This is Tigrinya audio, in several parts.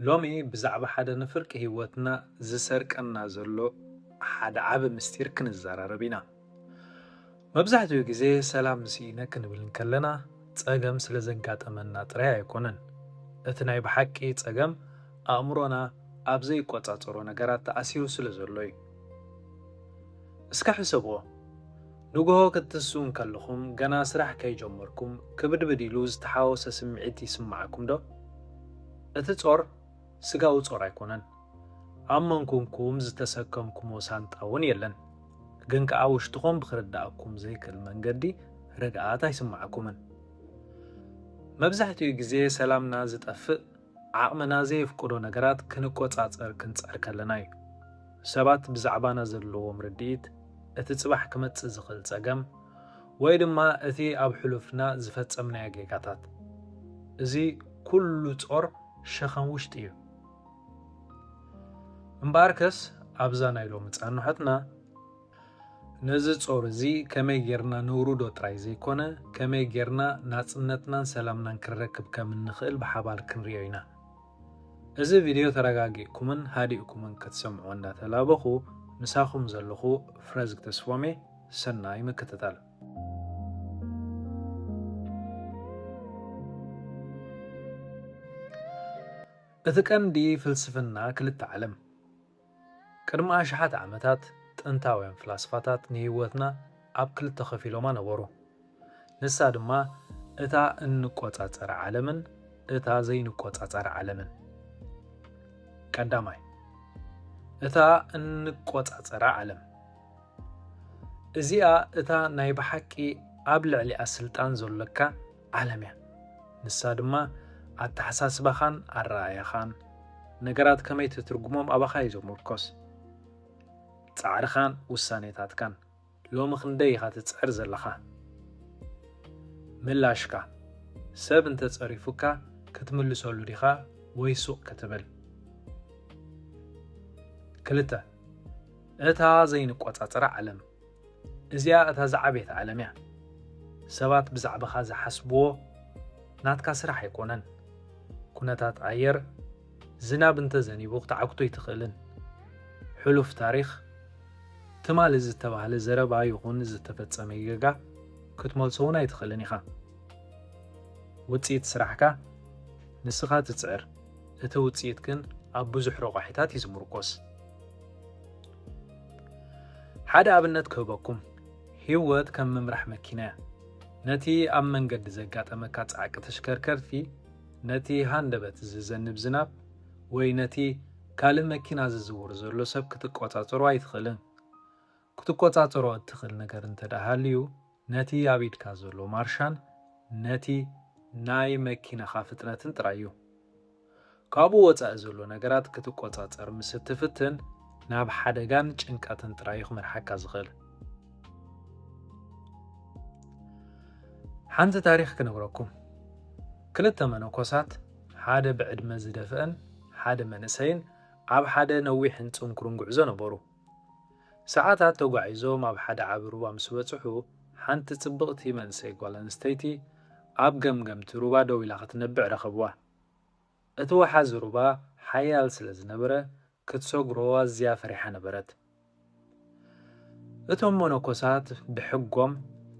ሎሚ ብዛዕባ ሓደ ንፍርቂ ህይወትና ዝሰርቀና ዘሎ ሓደ ዓቢ ምስጢር ክንዘራረብ ኢና። መብዛሕትኡ ግዜ ሰላም ስኢነ ክንብል እንከለና፣ ጸገም ስለ ዘጋጠመና ጥራይ ኣይኮነን። እቲ ናይ ብሓቂ ጸገም፣ ኣእምሮና ኣብ ዘይቆጻጸሮ ነገራት ተኣሲሩ ስለ ዘሎ እዩ። እስከ ሕሰብዎ። ንግሆ ክትስኡ እንከለኹም፣ ገና ስራሕ ከይጀመርኩም፣ ክብድብድ ኢሉ ዝተሓወሰ ስምዒት ይስምዓኩም ዶ? እቲ ጾር ስጋዊ ጾር ኣይኮነን። ኣብ መንኩንኩም ዝተሰከምኩሞ ሳንጣ እውን የለን። ግን ከኣ ውሽጥኹም ብክርድኣኩም ዘይክእል መንገዲ ርግኣት ኣይስምዓኩምን። መብዛሕትኡ ግዜ ሰላምና ዝጠፍእ፣ ዓቕምና ዘየፍቅዶ ነገራት ክንቆጻጸር ክንጽዕር ከለና እዩ። ሰባት ብዛዕባና ዘለዎም ርድኢት፣ እቲ ጽባሕ ክመጽእ ዝኽእል ጸገም፣ ወይ ድማ እቲ ኣብ ሕሉፍና ዝፈጸምናዮ ጌጋታት። እዚ ኩሉ ጾር ሸኸም ውሽጢ እዩ። እምበኣርከስ ኣብዛ ናይ ሎሚ ጻንሖትና፣ ነዚ ጾር እዚ ከመይ ጌርና ነውርዶ ጥራይ ዘይኮነ፣ ከመይ ጌርና ናጽነትናን ሰላምናን ክንረክብ ከም እንኽእል ብሓባር ክንርእዮ ኢና። እዚ ቪድዮ ተረጋጊእኩምን ሃዲእኩምን ክትሰምዕዎ እንዳተላበኹ፣ ምሳኹም ዘለኹ ፍረዝግ ተስፎሜ፣ ሰናይ ምክትታል። እቲ ቀንዲ ፍልስፍና ክልተ ዓለም። ቅድሚ ኣሽሓት ዓመታት ጥንታውያን ፍላስፋታት ንህይወትና ኣብ ክልተ ከፊሎማ ነበሩ። ንሳ ድማ እታ እንቆጻጸራ ዓለምን እታ ዘይንቆጻጸራ ዓለምን። ቀዳማይ፣ እታ እንቆጻጸራ ዓለም። እዚኣ እታ ናይ ብሓቂ ኣብ ልዕሊኣ ስልጣን ዘሎካ ዓለም እያ። ንሳ ድማ ኣተሓሳስባኻን ኣረኣእያኻን፣ ነገራት ከመይ ትትርጉሞም ኣባኻ እዩ ዝምርኮስ። ጻዕርኻን ውሳኔታትካን። ሎሚ ክንደይ ኢኻ ትጽዕር ዘለኻ? ምላሽካ፣ ሰብ እንተጸሪፉካ ክትምልሰሉ ዲኻ ወይ ሱቕ ክትብል? ክልተ፣ እታ ዘይንቆጻጸራ ዓለም። እዚኣ እታ ዝዓበየት ዓለም እያ። ሰባት ብዛዕባኻ ዝሓስብዎ ናትካ ስራሕ ኣይኮነን። ኩነታት ኣየር፣ ዝናብ እንተዘኒቡ ክትዓግቶ ኣይትኽእልን። ሕሉፍ ታሪኽ፣ ትማሊ ዝተባህለ ዘረባ ይኹን ዝተፈጸመ ጌጋ ክትመልሶ እውን ኣይትኽእልን ኢኻ። ውጽኢት ስራሕካ ንስኻ ትጽዕር፣ እቲ ውጽኢት ግን ኣብ ብዙሕ ረቋሒታት እዩ ዝምርኮስ። ሓደ ኣብነት ክህበኩም፣ ህይወት ከም ምምራሕ መኪና እያ። ነቲ ኣብ መንገዲ ዘጋጠመካ ጻዕቂ ተሽከርከርቲ፣ ነቲ ሃንደበት ዝዘንብ ዝናብ፣ ወይ ነቲ ካልእ መኪና ዝዝውር ዘሎ ሰብ ክትቆጻጸሮ ኣይትኽእልን። ክትቆጻጸሮ እትኽእል ነገር እንተ ደኣ ሃልዩ፣ ነቲ ኣብ ኢድካ ዘሎ ማርሻን ነቲ ናይ መኪናኻ ፍጥነትን ጥራይ እዩ። ካብኡ ወጻኢ ዘሎ ነገራት ክትቆጻጸር ምስ እትፍትን፣ ናብ ሓደጋን ጭንቀትን ጥራይ እዩ ክመርሓካ ዝኽእል። ሓንቲ ታሪኽ ክነግረኩም። ክልተ መነኮሳት፣ ሓደ ብዕድመ ዝደፍአን ሓደ መንእሰይን፣ ኣብ ሓደ ነዊሕን ጽንኩርን ጉዕዞ ነበሩ። ሰዓታት ተጓዒዞም ኣብ ሓደ ዓቢ ሩባ ምስ በጽሑ፣ ሓንቲ ጽብቕቲ መንእሰይ ጓል ኣንስተይቲ ኣብ ገምገምቲ ሩባ ደው ኢላ ክትነብዕ ረኸብዋ። እቲ ወሓዚ ሩባ ሓያል ስለ ዝነበረ፣ ክትሰግሮ ኣዝያ ፈሪሓ ነበረት። እቶም መነኮሳት ብሕጎም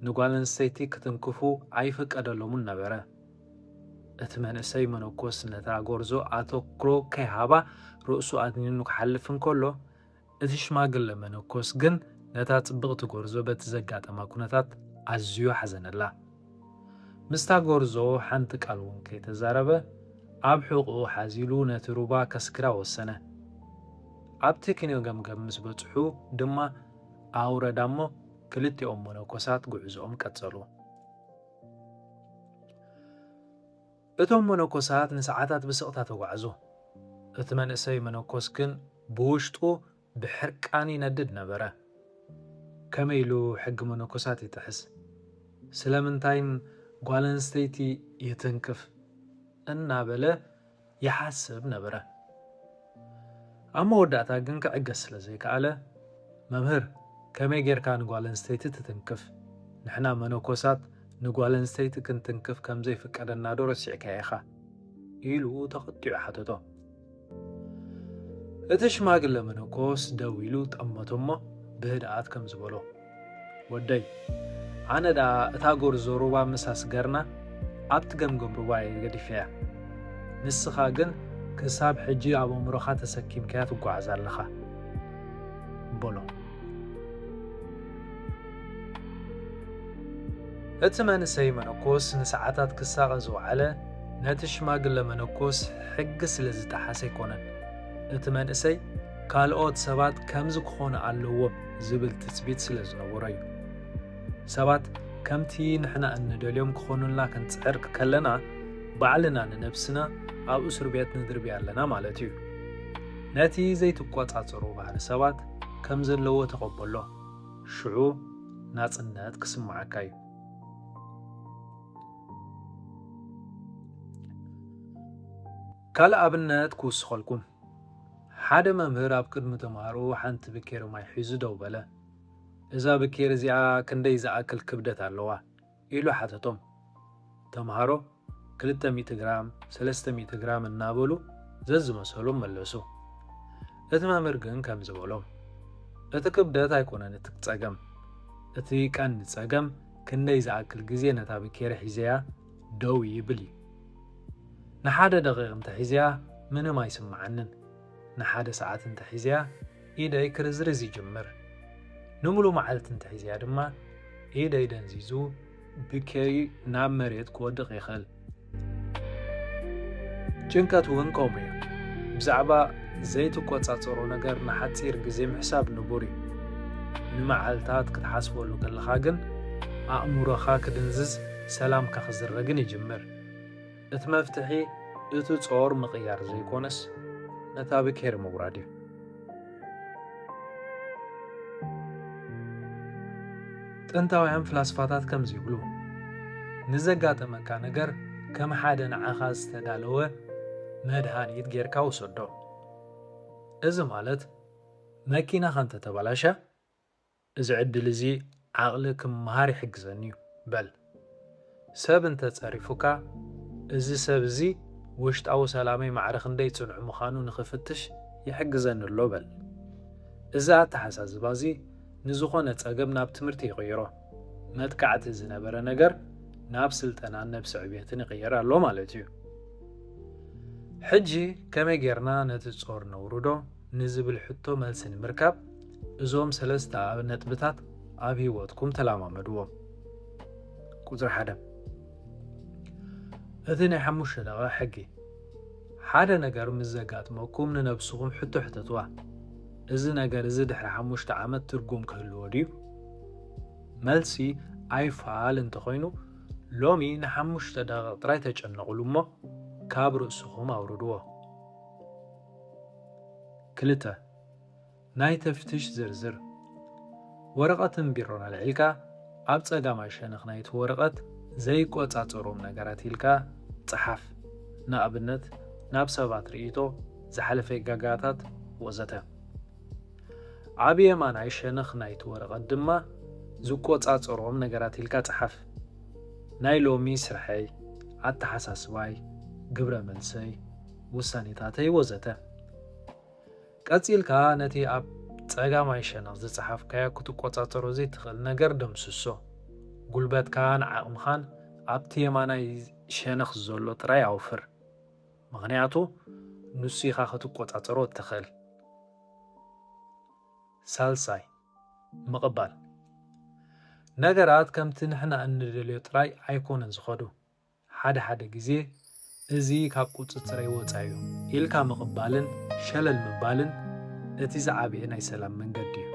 ንጓል ኣንስተይቲ ክትንክፉ ኣይፍቀደሎምን ነበረ። እቲ መንእሰይ መነኮስ ነታ ጎርዞ ኣተኩሮ ከይሃባ ርእሱ ኣድኒኑ ክሓልፍ እንከሎ፣ እቲ ሽማግለ መነኮስ ግን ነታ ጽብቕቲ ጎርዞ በቲ ዘጋጠማ ኩነታት ኣዝዩ ሓዘነላ። ምስታ ጎርዞ ሓንቲ ቃል እውን ከይተዛረበ፣ ኣብ ሕቖኡ ሓዚሉ ነቲ ሩባ ከስግራ ወሰነ። ኣብቲ ኪኖ ገምገም ምስ በጽሑ ድማ ኣውረዳ እሞ፣ ክልቲኦም መነኮሳት ጉዕዞኦም ቀጸሉ። እቶም መነኮሳት ንሰዓታት ብስቕታ ተጓዕዙ። እቲ መንእሰይ መነኮስ ግን ብውሽጡ ብሕርቃን ይነድድ ነበረ። ከመይ ኢሉ ሕጊ መነኮሳት ይጥሕስ? ስለምንታይን ጓል ኣንስተይቲ ይትንክፍ? እናበለ ይሓስብ ነበረ። ኣብ መወዳእታ ግን ክዕገስ ስለ ዘይከኣለ፣ "መምህር፣ ከመይ ጌርካ ንጓል ኣንስተይቲ ትትንክፍ? ንሕና መነኮሳት ንጓል ኣንስተይቲ ክንትንክፍ ከም ዘይፍቀደና ዶ ረሲዕካዮ ኢኻ?" ኢሉ ተቖጢዑ ሓተቶ። እቲ ሽማግለ መነኮስ ደው ኢሉ ጠመቶ እሞ ብህድኣት ከምዚ በሎ፣ "ወደይ፣ ኣነ ደኣ እታ ጎርዞ ሩባ ምስ ኣስገርና ኣብቲ ገምገም ሩባ እየ ገዲፈያ። ንስኻ ግን ክሳብ ሕጂ ኣብ ኣእምሮኻ ተሰኪምካያ ትጓዓዝ ኣለኻ" በሎ። እቲ መንእሰይ መነኮስ ንሰዓታት ክሳቐ ዝወዓለ ነቲ ሽማግለ መነኮስ ሕጊ ስለ ዝጠሓሰ ኣይኮነን። እቲ መንእሰይ ካልኦት ሰባት ከምዚ ክኾኑ ኣለዎም ዝብል ትጽቢት ስለ ዝነበሮ እዩ። ሰባት ከምቲ ንሕና እንደልዮም ክኾኑልና ክንጽዕር ከለና፣ ባዕልና ንነብስና ኣብ እስር ቤት ንድርቢ ኣለና ማለት እዩ። ነቲ ዘይትቆጻጸሮ ባህሪ ሰባት ከም ዘለዎ ተቐበሎ። ሽዑ ናጽነት ክስምዓካ እዩ። ካልእ ኣብነት ክውስኸልኩም። ሓደ መምህር ኣብ ቅድሚ ተምሃሮ ሓንቲ ብኬሪ ማይ ሒዙ ደው በለ። "እዛ ብኬሪ እዚኣ ክንደይ ዝኣክል ክብደት ኣለዋ?" ኢሉ ሓተቶም። ተምሃሮ "ክልተ ሚእቲ ግራም፣ ሰለስተ ሚእቲ ግራም" እናበሉ ዘዝመሰሎም መለሱ። እቲ መምህር ግን ከምዚ በሎም፣ "እቲ ክብደት ኣይኮነን እቲ ጸገም። እቲ ቀንዲ ጸገም ክንደይ ዝኣክል ግዜ ነታ ብኬሪ ሒዘያ ደው ይብል እዩ። ንሓደ ደቂቕ እንተሒዘያ ምንም ኣይስምዓንን። ንሓደ ሰዓት እንተሒዘያ ኢደይ ክርዝርዝ ይጅምር። ንምሉእ መዓልቲ እንተሒዘያ ድማ ኢደይ ደንዚዙ ብኬሪ ናብ መሬት ክወድቕ ይኽእል። ጭንቀት እውን ከምኡ እዩ። ብዛዕባ ዘይትቆጻጸሮ ነገር ንሓጺር ግዜ ምሕሳብ ንቡር እዩ። ንመዓልታት ክትሓስበሉ ከለኻ ግን ኣእምሮኻ ክድንዝዝ፣ ሰላምካ ክዝረግን ይጅምር። እቲ መፍትሒ እቲ ጾር ምቕያር ዘይኮነስ ነታ ብኬሪ ምውራድ እዩ። ጥንታውያን ፍላስፋታት ከምዚ ይብሉ፣ "ንዘጋጠመካ ነገር ከም ሓደ ንዓኻ ዝተዳለወ መድሃኒት ጌርካ ውሰዶ።" እዚ ማለት መኪናኻ እንተተበላሸ፣ "እዚ ዕድል እዚ ዓቕሊ ክመሃር ይሕግዘኒ እዩ" በል። ሰብ እንተ ጸሪፉካ፣ "እዚ ሰብ እዚ ውሽጣዊ ሰላመይ ማዕረ ክንደይ ጽኑዕ ምዃኑ ንኽፍትሽ ይሕግዘኒ ኣሎ" በል። እዚ ኣተሓሳስባ እዚ ንዝኾነ ጸገም ናብ ትምህርቲ ይቕይሮ። መጥቃዕቲ ዝነበረ ነገር ናብ ስልጠናን ነብሲ ዕብየትን ይቕየር ኣሎ ማለት እዩ። ሕጂ ከመይ ጌርና ነቲ ጾር ነውርዶ ንዝብል ሕቶ መልሲ ንምርካብ እዞም ሰለስተ ኣብ ነጥብታት ኣብ ህይወትኩም ተለማመድዎም። ቁጽሪ ሓደ፣ እቲ ናይ ሓሙሽተ ደቂቕ ሕጊ። ሓደ ነገር ምስ ዘጋጥመኩም ንነብስኹም ሕቶ ሕተትዋ፣ "እዚ ነገር እዚ ድሕሪ ሓሙሽተ ዓመት ትርጉም ክህልዎ ድዩ?" መልሲ ኣይፋል እንተኾይኑ፣ ሎሚ ንሓሙሽተ ደቂቕ ጥራይ ተጨነቑሉ እሞ ካብ ርእስኹም ኣውርድዎ። ክልተ፣ ናይ ተፍትሽ ዝርዝር። ወረቐትን ቢሮን ኣልዒልካ፣ ኣብ ጸጋማይ ሸነኽ ናይቲ ወረቐት ዘይቆጻጸሮም ነገራት ኢልካ ጸሓፍ። ንኣብነት፣ ናብ ሰባት ርእይቶ፣ ዝሓለፈ ጌጋታት፣ ወዘተ። ኣብ የማናይ ሸነኽ ናይቲ ወረቐት ድማ ዝቆጻጸሮም ነገራት ኢልካ ጸሓፍ። ናይ ሎሚ ስርሐይ፣ ኣተሓሳስባይ፣ ግብረ መልሰይ፣ ውሳኔታተይ ወዘተ። ቀጺልካ ነቲ ኣብ ጸጋማይ ሸነኽ ዝጸሓፍካዮ ክትቆጻጸሮ ዘይትኽእል ነገር ደምስሶ። ጉልበትካን ዓቕምኻን ኣብቲ የማናይ ሸነኽ ዘሎ ጥራይ ኣውፍር። ምኽንያቱ ንሱ ኢኻ ክትቆጻጸሮ እትኽእል። ሳልሳይ፣ ምቕባል። ነገራት ከምቲ ንሕና እንደልዮ ጥራይ ኣይኮነን ዝኸዱ። ሓደ ሓደ ግዜ "እዚ ካብ ቁጽጽረይ ወጻኢ እዩ" ኢልካ ምቕባልን ሸለል ምባልን እቲ ዝዓበየ ናይ ሰላም መንገዲ እዩ።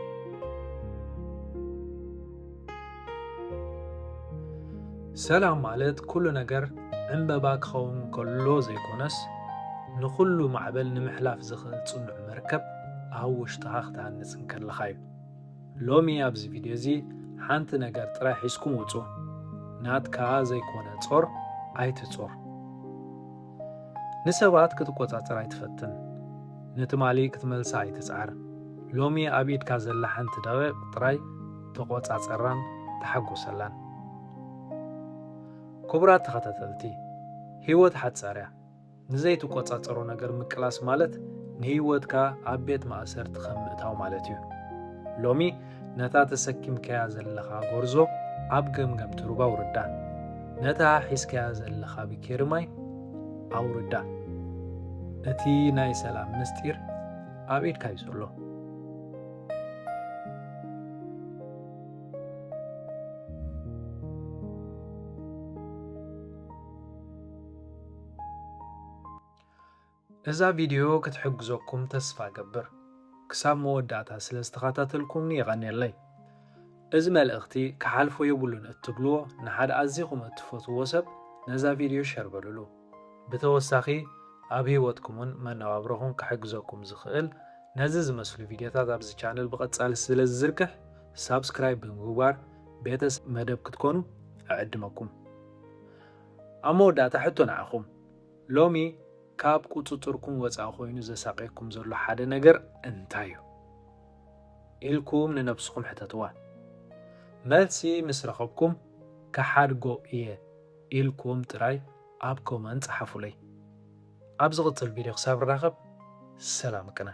ሰላም ማለት ኩሉ ነገር ዕምበባ ክኸውን ከሎ ዘይኮነስ፣ ንኹሉ ማዕበል ንምሕላፍ ዝኽእል ጽኑዕ መርከብ ኣብ ውሽጥኻ ክትሃንጽ እንከለኻ እዩ። ሎሚ ኣብዚ ቪድዮ እዚ ሓንቲ ነገር ጥራይ ሒዝኩም ውጹ። ናትካ ዘይኮነ ጾር ኣይትጾር። ንሰባት ክትቆጻጸር ኣይትፈትን። ንትማሊ ክትመልሳ ኣይትጽዓር። ሎሚ ኣብ ኢድካ ዘላ ሓንቲ ደቂቕ ጥራይ ተቖጻጸራን ተሓጎሰላን። ክቡራት ተኸታተልቲ፣ ህይወት ሓጻር እያ። ንዘይትቆጻጸሮ ነገር ምቅላስ ማለት ንህይወትካ ኣብ ቤት ማእሰርቲ ከም ምእታው ማለት እዩ። ሎሚ ነታ ተሰኪምካያ ዘለኻ ጎርዞ ኣብ ገምገምቲ ሩባ ኣውርዳ። ነታ ሒዝካያ ዘለኻ ብኬሪ ማይ ኣውርዳ። እቲ ናይ ሰላም ምስጢር ኣብ ኢድካ እዩ ዘሎ። እዛ ቪድዮ ክትሕግዘኩም ተስፋ እገብር። ክሳብ መወዳእታ ስለ ዝተኸታተልኩምኒ የቐንየለይ። እዚ መልእኽቲ ክሓልፎ የብሉን እትብልዎ ንሓደ ኣዚኹም እትፈትውዎ ሰብ ነዛ ቪድዮ ሸር በሉሉ። ብተወሳኺ ኣብ ህይወትኩም እውን መነባብሮኹም ክሕግዘኩም ዝኽእል ነዚ ዝመስሉ ቪድዮታት ኣብዚ ቻነል ብቐጻሊ ስለ ዝዝርግሕ ሳብስክራይብ ብምግባር ቤተሰብ መደብ ክትኮኑ እዕድመኩም። ኣብ መወዳእታ ሕቶ ንዓኹም። ሎሚ ካብ ቁጽጽርኩም ወጻኢ ኮይኑ ዘሳቕየኩም ዘሎ ሓደ ነገር እንታይ እዩ? ኢልኩም ንነብስኹም ሕተትዋ። መልሲ ምስ ረኸብኩም ክሓድጎ እየ ኢልኩም ጥራይ ኣብ ኮመንት ጸሓፉለይ። ኣብ ዝቕጽል ቪድዮ ክሳብ ንራኸብ ሰላም ቅነ።